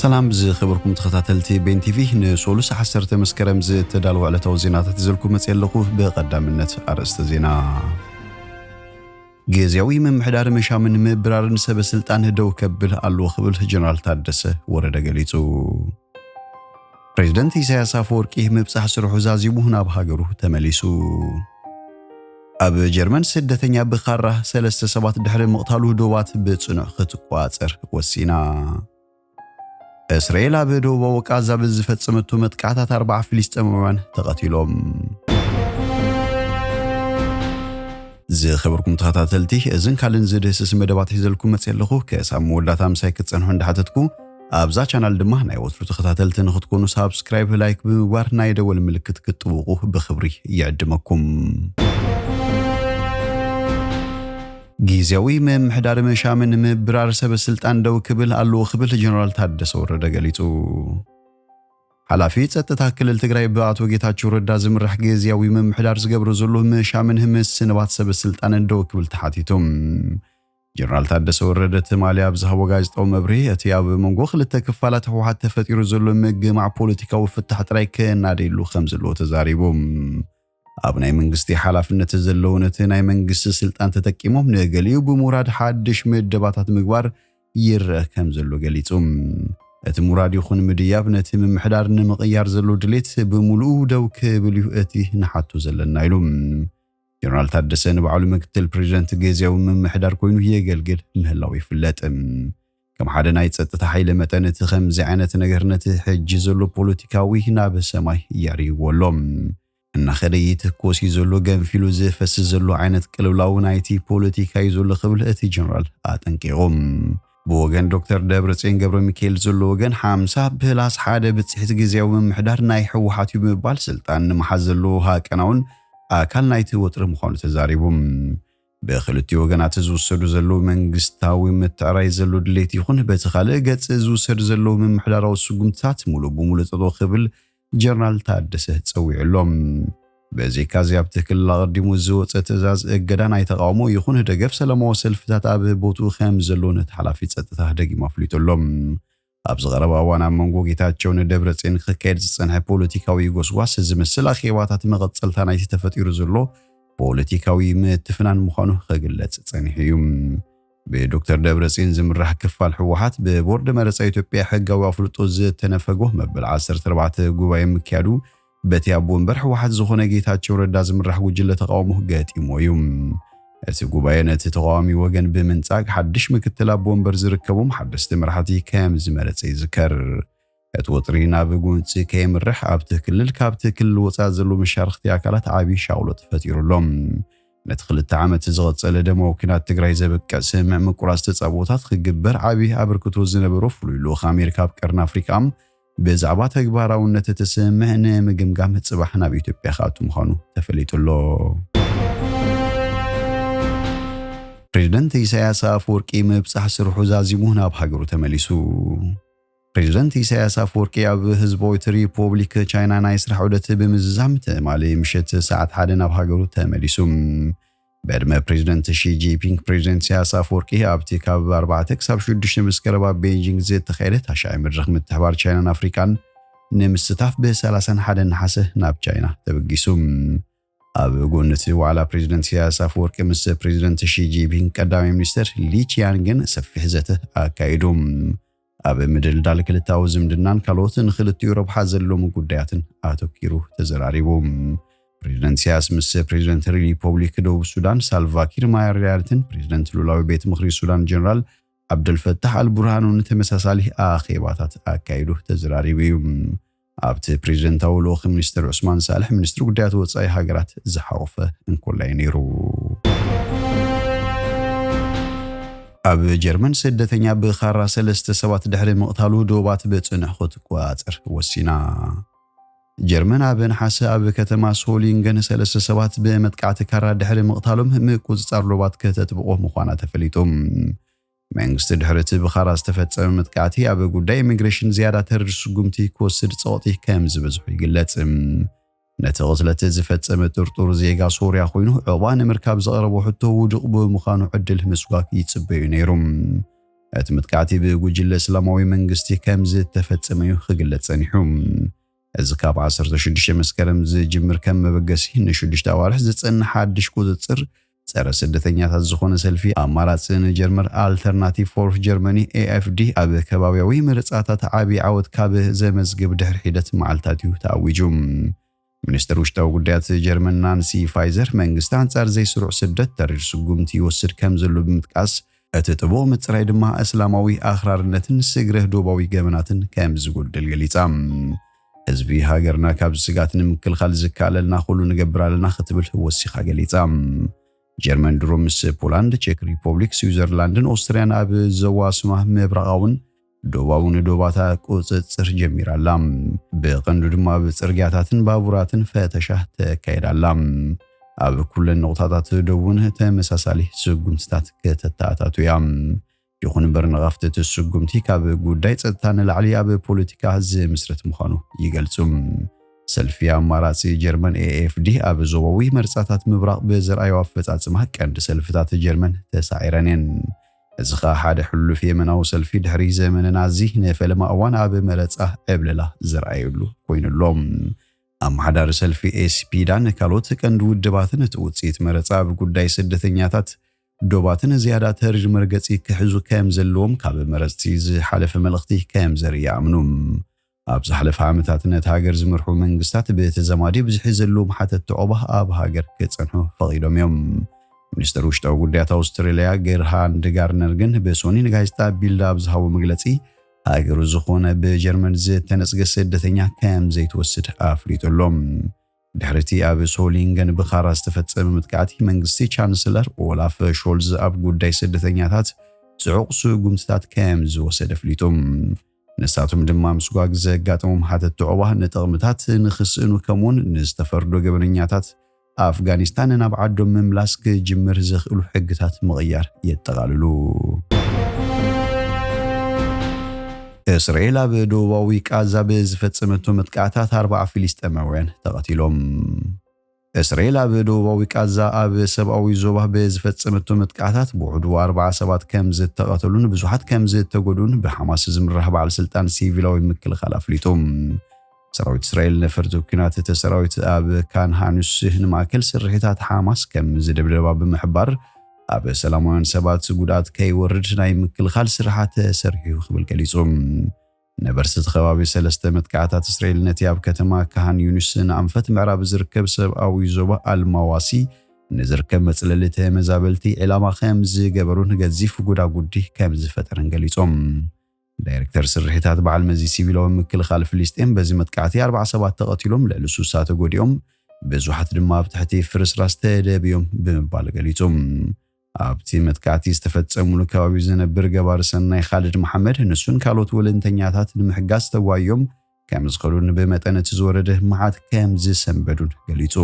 ሰላም ዝኸበርኩም ተኸታተልቲ ቤን ቲቪ፣ ንሶሉስ ዓሰርተ መስከረም ዝተዳለወ ዕለታዊ ዜናታት ይዘልኩም መጽእ ኣለኹ። ብቐዳምነት ኣርእስተ ዜና። ግዝያዊ ምምሕዳር ምሻምን ምብራርን ሰበ ስልጣን ደው ከብል ኣለዎ ክብል ጀነራል ታደሰ ወረደ ገሊጹ። ፕሬዝደንት ኢሳያስ ኣፈወርቂ ምብጻሕ ስርሑ ዛዚሙ ናብ ሃገሩ ተመሊሱ። ኣብ ጀርመን ስደተኛ ብኻራ ሰለስተ ሰባት ድሕሪ ምቕታሉ ዶባት ብጽኑዕ ክትቆጻጸር ወሲና። እስራኤል ኣብ ደቡባዊ ቃዛ ብዝፈጸመቶ መጥቃዕታት ኣርባዓ ፍልስጤማውያን ተቐቲሎም። ዝኸበርኩም ተኸታተልቲ፣ እዝን ካልእን ዝድህስስ መደባት ሒዘልኩም መጽእ ኣለኹ። ከሳብ መወዳእታ ምሳይ ክትጸንሑ እንዳሓተትኩ፣ ኣብዛ ቻናል ድማ ናይ ወትሩ ተኸታተልቲ ንኽትኮኑ ሳብስክራይብ፣ ላይክ ብምግባር ናይ ደወል ምልክት ክትጥውቑ ብኽብሪ ይዕድመኩም። ግዝያዊ ምምሕዳር ምሻምን ምብራር ሰበ ስልጣን ደው ክብል ኣለዎ ክብል ጀነራል ታደሰ ወረደ ገሊጹ። ሓላፊ ጸጥታ ክልል ትግራይ ብኣቶ ጌታቸው ረዳ ዝምራሕ ግዝያዊ ምምሕዳር ዝገብሮ ዘሎ ምሻምን ምስንባት ሰበ ስልጣንን ደው ክብል ተሓቲቶም። ጀነራል ታደሰ ወረደ ትማሊ ኣብ ዝሃቦ ጋዜጣዊ መብርሂ፣ እቲ ኣብ መንጎ ክልተ ክፋላት ህወሓት ተፈጢሩ ዘሎ ምግማዕ ፖለቲካዊ ፍታሕ ጥራይ ክናደየሉ ከም ዘለዎ ተዛሪቡ። ኣብ ናይ መንግስቲ ሓላፍነት ዘለዉ ነቲ ናይ መንግስቲ ስልጣን ተጠቂሞም ንገሊኡ ብምውራድ ሓድሽ ምደባታት ምግባር ይረአ ከም ዘሎ ገሊጹ። እቲ ምውራድ ይኹን ምድያብ ነቲ ምምሕዳር ንምቕያር ዘሎ ድሌት ብምሉኡ ደው ክብል እዩ እቲ ንሓቱ ዘለና ኢሉ። ጀነራል ታደሰ ንባዕሉ ምክትል ፕሬዚደንት ግዝያዊ ምምሕዳር ኮይኑ የገልግል ምህላው ይፍለጥ። ከም ሓደ ናይ ጸጥታ ሓይሊ መጠን እቲ ከምዚ ዓይነት ነገር ነቲ ሕጂ ዘሎ ፖለቲካዊ ናብ ሰማይ ያርይዎ ኣሎ። እናኸደ ይትኮስ እዩ ዘሎ፣ ገንፊሉ ዝፈስስ ዘሎ ዓይነት ቅልውላው ናይቲ ፖለቲካ እዩ ዘሎ ክብል እቲ ጀነራል ኣጠንቂቑ። ብወገን ዶክተር ደብረጽዮን ገብረ ሚካኤል ዘሎ ወገን ሓምሳ ፕላስ ሓደ ብጽሒት ግዝያዊ ምምሕዳር ናይ ህወሓት እዩ ብምባል ስልጣን ንምሓዝ ዘለዎ ሃቀናውን ኣካል ናይቲ ወጥሪ ምዃኑ ተዛሪቡ። ብክልቲኡ ወገናት ዝውሰዱ ዘለዉ መንግስታዊ ምትዕራይ ዘሎ ድሌት ይኹን በቲ ካልእ ገጽ ዝውሰዱ ዘለዉ ምምሕዳራዊ ስጉምትታት ሙሉእ ብሙሉእ ጠጠው ክብል ጀነራል ታደሰ ጸዊዑ ኣሎ። ብዘይካዚ ኣብቲ ክልል ኣቐዲሙ ዝወጸ ትእዛዝ እገዳ ናይ ተቓውሞ ይኹን ደገፍ ሰላማዊ ሰልፍታት ኣብ ቦትኡ ከም ዘሎ ነቲ ሓላፊ ጸጥታ ደጊሙ ኣፍሊጡ ኣሎ። ኣብዚ ቀረባ እዋን ኣብ መንጎ ጌታቸውን ደብረጽዮን ክካየድ ዝጸንሐ ፖለቲካዊ ጎስጓስ ዝምስል ኣኼባታት መቐጸልታ ናይቲ ተፈጢሩ ዘሎ ፖለቲካዊ ምትፍናን ምዃኑ ክግለጽ ጸኒሑ እዩ። ብዶክተር ደብረጽዮን ዝምራሕ ክፋል ህወሓት ብቦርድ መረጻ ኢትዮጵያ ሕጋዊ ኣፍልጦ ዝተነፈጎ መበል ዓሰርተ ኣርባዕተ ጉባኤ ምክያዱ በቲ ኣቦ ወንበር ህወሓት ዝኾነ ጌታቸው ረዳ ዝምራሕ ጉጅለ ተቓውሞ ገጢሞ እዩ። እቲ ጉባኤ ነቲ ተቓዋሚ ወገን ብምንጻግ ሓድሽ ምክትል ኣቦ ወንበር ዝርከቦም ሓደስቲ መራሕቲ ከም ዝመረጸ ይዝከር። እቲ ወጥሪ ናብ ጎንጺ ከየምርሕ ኣብቲ ክልል ካብቲ ክልል ወጻኢ ዘለዉ መሻርኽቲ ኣካላት ዓቢ ሻቕሎት ፈጢሩ ኣሎ። ነቲ ክልተ ዓመት ዝቐጸለ ደማዊ ኲናት ትግራይ ዘብቅዕ ስምምዕ ምቁራጽ ተጻብኦታት ክግበር ዓቢ ኣበርክቶ ዝነበሮ ፍሉይ ልኡኽ ኣሜሪካ ኣብ ቀርኒ ኣፍሪቃ ብዛዕባ ተግባራውነት እቲ ስምምዕ ንምግምጋም ጽባሕ ናብ ኢትዮጵያ ክኣቱ ምዃኑ ተፈሊጡ ኣሎ። ፕሬዝደንት ኢሳያስ ኣፈወርቂ ምብጻሕ ስርሑ ዛዚሙ ናብ ሃገሩ ተመሊሱ። ፕሬዝደንት ኢሳያስ ኣፈወርቂ ኣብ ህዝባዊት ሪፖብሊክ ቻይና ናይ ስራሕ ዑደት ብምዝዛም ትማሊ ምሸት ሰዓት ሓደ ናብ ሃገሩ ተመሊሱ። ብዕድመ ፕሬዝደንት ሺ ጂንፒንግ ፕሬዝደንት ኢሳያስ ኣፈወርቂ ኣብቲ ካብ ኣርባዕተ ክሳብ ሽዱሽተ መስከረም ኣብ ቤይጂንግ ዝተኻየደ ታሽዓይ መድረኽ ምትሕባር ቻይናን ኣፍሪቃን ንምስታፍ ብ ሰላሳን ሓደን ነሓሰ ናብ ቻይና ተበጊሱ። ኣብ ጎኒ እቲ ዋዕላ ፕሬዝደንት ኢሳያስ ኣፈወርቂ ምስ ፕሬዝደንት ሺ ጂንፒንግ ቀዳማይ ሚኒስትር ሊ ቺያንግን ሰፊሕ ዘተ ኣካይዱ። ኣብ ምድልዳል ክልታዊ ዝምድናን ካልኦት ንክልቲኡ ረብሓ ዘለዎም ጉዳያትን ኣተኪሩ ተዘራሪቡ። ፕሬዝደንት ኢሳያስ ምስ ፕሬዝደንት ሪፐብሊክ ደቡብ ሱዳን ሳልቫኪር ማያርዳትን ፕሬዝደንት ልኡላዊ ቤት ምኽሪ ሱዳን ጀነራል ዓብደልፈታሕ ኣልቡርሃን እውን ተመሳሳሊ ኣኼባታት ኣካይዱ ተዘራሪቡ እዩ። ኣብቲ ፕሬዝደንታዊ ልኡኽ ሚኒስትር ዑስማን ሳልሕ፣ ሚኒስትሪ ጉዳያት ወጻኢ ሃገራት ዝሓቖፈ እንኮላይ ነይሩ። ኣብ ጀርመን ስደተኛ ብኻራ ሰለስተ ሰባት ድሕሪ ምቕታሉ ዶባት ብጽኑዕ ክትቆጻጸር ወሲና። ጀርመን ኣብ ነሓሰ ኣብ ከተማ ሶሊንገን ሰለስተ ሰባት ብመጥቃዕቲ ካራ ድሕሪ ምቕታሎም ምቁጽጻር ዶባት ከተጥብቖ ምዃና ተፈሊጡ። መንግስቲ ድሕሪ እቲ ብኻራ ዝተፈጸመ መጥቃዕቲ ኣብ ጉዳይ ኢሚግሬሽን ዝያዳ ተሪር ስጉምቲ ክወስድ ጸቕጢ ከም ዝበዝሑ ይግለጽ። ነቲ ቅትለት ዝፈጸመ ጥርጡር ዜጋ ሶርያ ኮይኑ፣ ዑቕባ ንምርካብ ዘቕረቦ ሕቶ ውዱቕ ብምዃኑ ዕድል ምስጓግ ይጽበዩ ነይሩ። እቲ መጥቃዕቲ ብጉጅለ እስላማዊ መንግስቲ ከም ዝተፈጸመ እዩ ክግለጽ ጸኒሑ። እዚ ካብ ዓሰርተ ሽዱሽተ መስከረም ዝጅምር ከም መበገሲ ንሽዱሽተ ኣዋርሕ ዝጸንሕ ሓድሽ ቁጽጽር ጸረ ስደተኛታት ዝኾነ ሰልፊ ኣማራጺ ንጀርመን ኣልተርናቲቭ ፎር ጀርመኒ ኤ ኤፍ ዲ ኣብ ከባቢያዊ ምርጻታት ዓቢ ዓወት ካብ ዘመዝግብ ድሕሪ ሒደት መዓልታት እዩ ተኣዊጁ። ሚኒስትር ውሽጣዊ ጉዳያት ጀርመን ናንሲ ፋይዘር መንግስቲ ኣንጻር ዘይስሩዕ ስደት ተሪር ስጉምቲ ይወስድ ከም ዘሎ ብምጥቃስ እቲ ጥቡቕ ምጽራይ ድማ እስላማዊ ኣኽራርነትን ስግረ ዶባዊ ገበናትን ከም ዝጎድል ገሊጻ። ህዝቢ ሃገርና ካብ ስጋት ንምክልኻል ዝከኣለልና ኩሉ ንገብር ኣለና ክትብል ወሲኻ ገሊጻ። ጀርመን ድሮ ምስ ፖላንድ፣ ቼክ ሪፖብሊክ፣ ስዊዘርላንድን ኦስትርያን ኣብ ዘዋስማ ምብራቓውን ዶባውን ዶባታ ቁጽጽር ጀሚራ ኣላ። ብቐንዱ ድማ ኣብ ጽርግያታትን ባቡራትን ፈተሻ ተካይዳ ኣላ። ኣብ ኩለን ነቑጣታት ደቡን ተመሳሳሊ ስጉምትታት ከተተኣታቱ እያ። ይኹን እምበር ነቐፍቲ እቲ ስጉምቲ ካብ ጉዳይ ጸጥታ ንላዕሊ ኣብ ፖለቲካ ዝምስረት ምዃኑ ይገልጹ። ሰልፊ ኣማራጺ ጀርመን ኤ ኤፍ ዲ ኣብ ዞባዊ መርጻታት ምብራቕ ብዘርኣዮ ኣፈጻጽማ ቀንዲ ሰልፍታት ጀርመን ተሳዒረን እየን። እዚ ኸኣ ሓደ ሕሉፍ የመናዊ ሰልፊ ድሕሪ ዘመነ ናዚ ንፈለማ እዋን ኣብ መረጻ ዕብለላ ዘርኣየሉ ኮይኑ ኣሎ። ኣመሓዳሪ ሰልፊ ኤስፒዳ ንካልኦት ቀንዲ ውድባትን እቲ ውጽኢት መረጻ ኣብ ጉዳይ ስደተኛታት ዶባትን ዝያዳ ተሪር መርገጺ ክሕዙ ከም ዘለዎም ካብ መረጽቲ ዝሓለፈ መልእኽቲ ከም ዘርኢ ይኣምኑ። ኣብ ዝሓለፈ ዓመታት ነቲ ሃገር ዝመርሑ መንግስታት ብተዛማዲ ብዝሒ ዘለዎም ሓተት ተቖባ ኣብ ሃገር ክጸንሑ ፈቒዶም እዮም። ሚኒስትር ውሽጣዊ ጉዳያት ኣውስትራልያ ገርሃንድ ጋርነር ግን ብሶኒ ንጋዜጣ ቢልድ ኣብ ዝሃቦ መግለጺ ሃገሩ ዝኾነ ብጀርመን ዝተነጽገ ስደተኛ ከም ዘይትወስድ ኣፍሊጡ ኣሎ። ድሕሪ እቲ ኣብ ሶሊንገን ብኻራ ዝተፈጸመ መጥቃዕቲ መንግስቲ ቻንስለር ኦላፍ ሾልዝ ኣብ ጉዳይ ስደተኛታት ጽዑቕ ስጉምትታት ከም ዝወሰደ ኣፍሊጡ። ንሳቶም ድማ ምስጓግ ዘጋጠሞም ሓተት ተዕዋ ንጥቕምታት ንኽስእኑ ከምኡውን ንዝተፈርዶ ገበነኛታት ኣፍጋኒስታን ናብ ዓዶም ምምላስ ክጅምር ዘኽእሉ ሕግታት ምቕያር የጠቓልሉ። እስራኤል ኣብ ደቡባዊ ቃዛ ብዝፈጸመቶ መጥቃዕታት ኣርባዓ ፊሊስጤማውያን ተቐቲሎም። እስራኤል ኣብ ደቡባዊ ቃዛ ኣብ ሰብኣዊ ዞባ ብዝፈጸመቶ መጥቃዕታት ብውሕዱ ኣርባዓ ሰባት ከም ዝተቐተሉን ብዙሓት ከም ዝተጎድኡን ብሓማስ ዝምራሕ በዓል ስልጣን ሲቪላዊ ምክልኻል ኣፍሊጡ። ሰራዊት እስራኤል ነፈርቲ ኲናት እቲ ሰራዊት ኣብ ካን ሃኑስ ንማእከል ስርሒታት ሓማስ ከም ዝደብደባ ብምሕባር ኣብ ሰላማውያን ሰባት ጉድኣት ከይወርድ ናይ ምክልኻል ስራሓት ተሰሪሑ ክብል ገሊጹ። ነበርቲ እቲ ከባቢ ሰለስተ መጥቃዕታት እስራኤል ነቲ ኣብ ከተማ ካሃን ዩኒስ ንኣንፈት ምዕራብ ዝርከብ ሰብኣዊ ዞባ ኣልማዋሲ ንዝርከብ መጽለሊ ተመዛበልቲ ዕላማ ከም ዝገበሩን ገዚፍ ጉዳጉዲ ከም ዝፈጠረን ገሊጾም። ዳይሬክተር ስርሒታት በዓል መዚ ሲቪላዊ ምክልኻል ፍልስጤም በዚ መጥቃዕቲ ኣርባዓ ሰባት ተቐቲሎም፣ ልዕሊ ስሳ ተጎዲኦም፣ ብዙሓት ድማ ኣብ ትሕቲ ፍርስራስ ተደብዮም ብምባል ገሊጹ። ኣብቲ መጥቃዕቲ ዝተፈጸሙሉ ከባቢ ዝነብር ገባሪ ሰናይ ኻልድ መሓመድ ንሱን ካልኦት ወለንተኛታት ንምሕጋዝ ተጓዮም ከም ዝኸዱን ብመጠን እቲ ዝወረደ መዓት ከም ዝሰንበዱን ገሊጹ።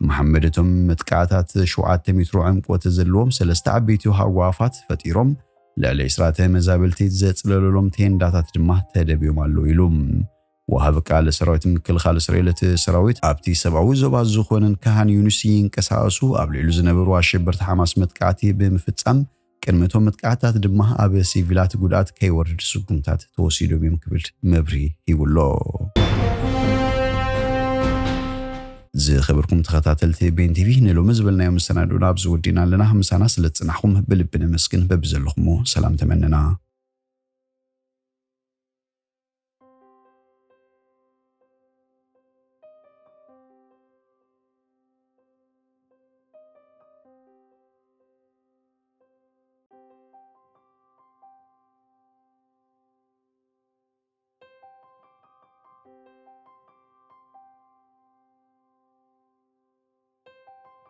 መሓመድ እቶም መጥቃዕታት ሸውዓተ ሜትሮ ዕምቆት ዘለዎም ሰለስተ ዓበይቲ ሃጓፋት ፈጢሮም ልዕሊ ዕስራ ተመዛበልቲ ዘጽለለሎም ቴንዳታት ድማ ተደብዮም ኣለዉ ኢሉ። ወሃቢ ቃል ሰራዊት ምክልኻል እስራኤል እቲ ሰራዊት ኣብቲ ሰብኣዊ ዞባ ዝኾነን ካሃን ዩኒስ ይንቀሳቐሱ ኣብ ልዕሉ ዝነበሩ ኣሸበርቲ ሓማስ መጥቃዕቲ ብምፍጻም ቅድሚ እቶም መጥቃዕትታት ድማ ኣብ ሲቪላት ጉድኣት ከይወርድ ስጉምታት ተወሲዶም እዮም ክብል መብርሂ ሂቡ ኣሎ። ዝኸበርኩም ተኸታተልቲ ቤን ቲቪ ንሎሚ ዝበልናዮ መሰናድኡና ኣብዚ ወዲእና ኣለና። ምሳና ስለ ዝጽናሕኩም ብልቢ ነመስግን። በብዘለኹሞ ሰላም ተመነና።